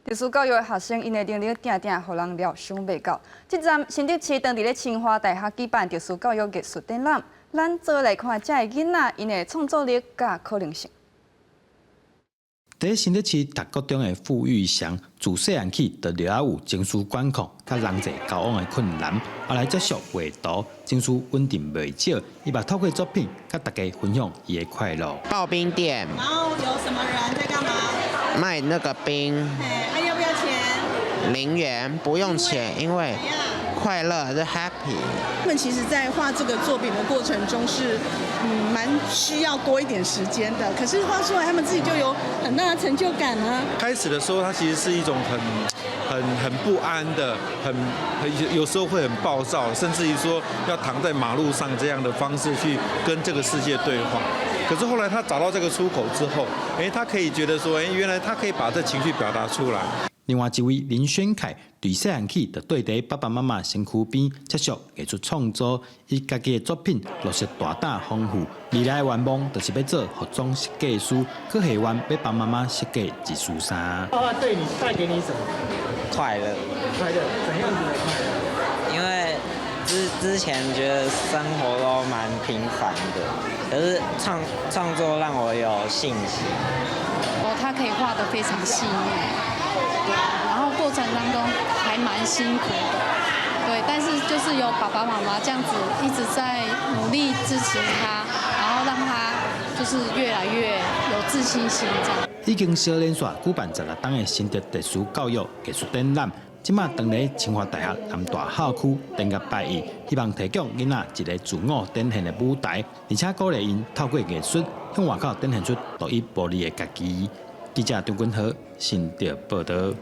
特殊教育的學生，𪜶的能力定定予人料想袂到。這站新竹市當地咧清華大學舉辦特殊教育藝術展覽，咱做來看這个囡仔𪜶的創作力佮可能性。佇新竹市讀國中的傅玉祥，自細漢起就著有情緒管控佮人際交往的困難，後來接觸畫圖，情緒穩定袂少。伊嘛透過作品佮大家分享伊的快樂。刨冰店。然後有什麼人在幹嘛？賣那個冰。啊，要不要錢？0元，不用錢，因為快樂是 happy。他們其實，在畫這個作品的過程中是，蠻需要多一點時間的。可是畫出來，他們自己就有很大的成就感啊。開始的時候，他其實是一種很、很、很不安的，很、很有時候會很暴躁，甚至於說要躺在馬路上這樣的方式去跟這個世界對話。可是後來他找到這個出口之後，他可以覺得說，原來他可以把這情緒表達出來。另外一位林宣凱，對細漢起就綴佇爸爸媽媽身軀邊接觸藝術創作，伊家己的作品落實大膽豐富。未來的願望就是欲做服裝設計師，閣下願欲幫媽媽設計一束衫。畫畫對你帶給你什麼？快樂。快樂，怎樣子的快樂？因為之前覺得生活都蠻平凡的，可是創作讓我有信心。哦，他可以畫得非常細膩。對，然後過程當中還蠻辛苦的，對，但是就是有爸爸媽媽這樣子一直在努力支持他，然後讓他就是越來越有自信心這樣。已經小連續舉辦16冬的新竹特殊教育藝術展覽，這馬當佇清華大學南大校區展到拜一，希望提供囡仔一個自我展現的舞台，而且鼓勵𪜶透過藝術向外口展現出獨一無二的家己。記者張君和新竹報導。